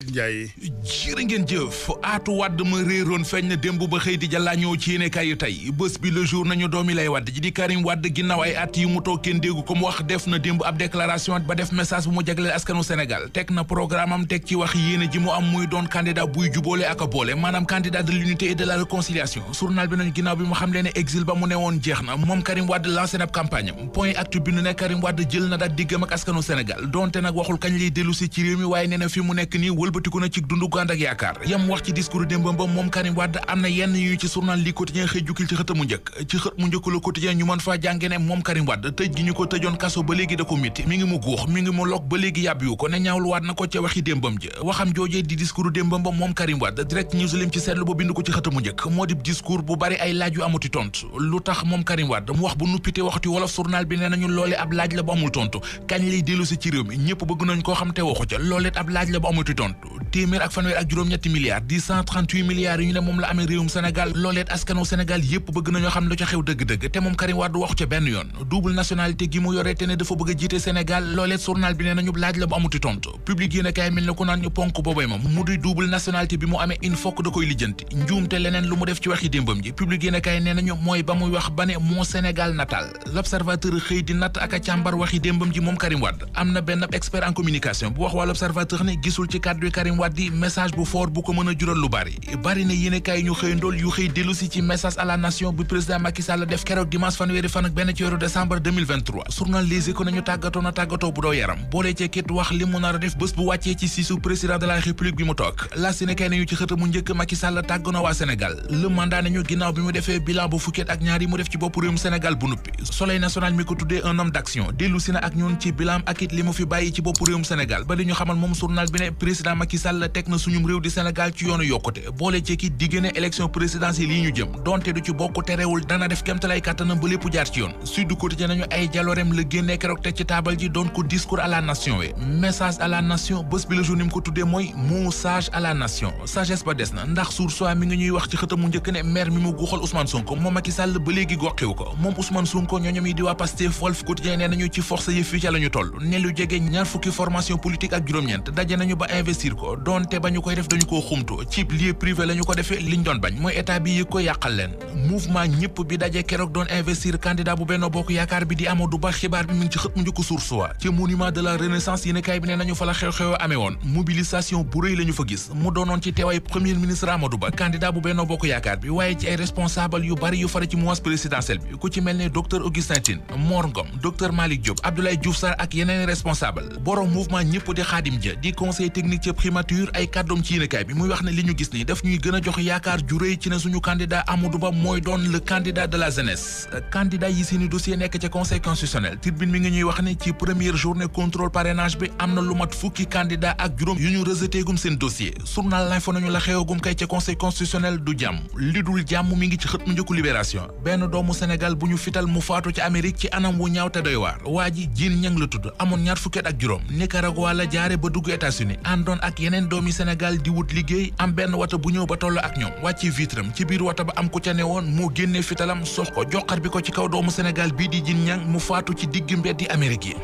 Ndiaye jërë ngeen jëf Atou Wade ma réeroon feeñ na démb ba xëy di jàllaañoo ci yéenekaay yu tey bés bi le jour nañu doomi lay Wade ji di Karim Wade ginnaaw ay at yu mu toog kenn déggu ko mu wax def na démb ab déclaration ba def message bu mu jagleel askanu Sénégal teg na programme am teg ci wax yéene ji mu am muy doon candidat buy juboole ak a boole maanaam candidat de l'unité et de la réconciliation journal bi nañu ginnaaw bi mu xam leen ne exil ba mu newoon jeex na moom Karim Wade lancé na ab campagne am point actu bi ne Karim Wade jël na daat diggam ak askanu Sénégal donte nag waxul kañ lay dellu si ci réew mi waaye nee na fi mu nekk nii wëlbatiku na ci dundu ànd ak yaakaar yam wax ci discours démbam ba moom Karim Wade am na yenn yu ci journal li quotidien xëy jukkil ci xët mu njëkk Le Quotidien ñu mën faa jànge ne moom Karim Wade tëj gi ñu ko tëjoon kaso ba léegi da ko métti mi ngi mu guux mi ngi mu lok ba léegi yàbbiwu ko ne ñaawluwaat na ko ca waxi démbam ji waxam joojee di discours démbam ba moom Karim Wade direct news lim ci seetlu ba bind ko ci xët mu njëkk moo di discours bu bari ay laaj yu amuti tontu lu tax moom Karim Wade mu wax bu nuppite waxti wolof journal bi nee nañu loole ab laaj la bu amul tontu kañ lay dellu si ci réew mi ñëpp bëgg nañ koo xam te waxu ca loolet ab laaj la bu amuti tontu téeméer ak fanweer ak juróom-ñetti milliards di 138 milliards yi ñu ne moom la amee réewum Sénégal looleet askanu Sénégal yépp bëgg nañoo xam lu ca xew dëgg-dëgg te moom Karim Wade waxu ca benn yoon double nationalité gi mu yore te ne dafa bëgg a jiite Sénégal looleet journal bi ne nañu laaj la bu amuti tontu public yéen a kaay mel ne ku naan ñu ponk boobay moom mu di double nationalité bi mu amee il faut que da koy lijjanti njuumte leneen lu mu def ci waxi démbam ji public yéen a kaay nee nañu mooy ba muy wax ba ne moo Sénégal natal l'observateur xëy di natt ak a càmbar waxi démbam ji moom Karim Wade am na benn expert en communication bu wax waa l'observateur ne gisul ci kàddu Karim Wade di message bu fort bu ko mën a jural lu bari na yéen a kaay ñu xëy ndool yu xëy dellu si ci message à la nation bu président Macky Sall def keroog dimanche fanweeri fan ak benn ci weeru décembre 2023 journal Les Échos nañu tàggatoo bu doo yaram boolee ci kit wax li mu nar a def bés bu wàccee ci siisu président de la république bi mu toog la si ne kay nañu ci xët mu njëkk Macky Sall tàgg na waa Sénégal le mandat nañu ginnaaw bi mu defee bilan bu fukket ak ñaar yi mu def ci bopp réewum Sénégal bu nuppi Soleil national mi ko tuddee un homme d'action dellu si na ak ñun ci bilan ak it li mu fi bàyyi ci bopp réewum Sénégal ba li ñu xamal moom journal bi ne président Macky Sall teg na suñum réew di Sénégal ci yoonu yokkute boole ci ki diggéene élection présidentielle yi ñu jëm donte du ci bokk terewul dana def kémtalay kàttanam ba lépp jaar ci yoon Sud Quotidien nañu ay jaloorem la génnee keroog teg ci taabal ji doon ko discours à la nation we message à la nation bés bi la jour ni mu ko tuddee mooy message à la nation sagesse ba des na ndax Source A mi ngi ñuy wax ci xëtam mu njëkk ne maire mi mu guuxal Ousmane Sonko moom Macky Sall ba léegi goxiwu ko moom Ousmane Sonko ñooñom yi di waa Pastef Walf Quotidien nee nañu ci force yëf yi ca la ñu toll ne lu jege ñaar fukki formation politique ak juróom-ñeent daje nañu ba investir ko donte ba ñu koy def dañu koo xumtu ci lieu privé la ñu ko defee liñ doon bañ mooy état bi yi ko yàqal leen mouvement ñëpp bi daje keroog doon investir candidat bu Benno Bokk Yaakaar bi di Amadou Ba xibaar bi mi ngi ci xët mu njëkk Source A ci monument de la renaissance yéen kaay bi ne nañu fa la xew-xew amee woon mobilisation bu rëy la ñu fa gis mu doonoon ci teewaay premier ministre Amadou Ba candidat bu Benno Bokk Yaakaar bi waaye ci ay responsable yu bari yu fare ci mouvance présidentielle bi ku ci mel ne docteur Augustin Tine Mor Ngom docteur Malick Diop Abdoulaye Diouf Sarr ak yeneen responsable borom mouvement ñëpp di Khadim Dia di conseil technique ci primature ay kàddoom ci yéen kaay bi muy wax ne li ñu gis ni daf ñuy gën a jox yaakaar ju rëy ci ne suñu candidat Amadou Ba mooy doon le candidat de la jeunesse candidat yi seeni dossier nekk ca conseil constitutionnel Tribune mi ngi ñuy wax ne ci première journée contrôle parrainage bi am na lu mat fukki candidat ak juróom yu ñu rejeté gum seen dossier journal L'Info nañu la xewagum kay ca conseil constitutionnel du jàmm li dul jàmm mi ngi ci xët mu njëkku Libération benn doomu Sénégal bu ñu fital mu faatu ci Amérique ci anam wu ñaaw te doy waar waa ji Jean Niang la tudd amoon ñaar fukket ak juróom Nicaragua la jaare ba dugg États-Unis àndoon ak yeneen doomi Sénégal di wut liggéey am benn wata bu ñëw ba toll ak ñoom wàcci vitram ci biir wata ba am ku ca ne woon moo génnee fitalam sox ko joxar bi ko ci kaw doomu Sénégal bii di Jean Niang mu faatu ci digg mbeddi Amérique yi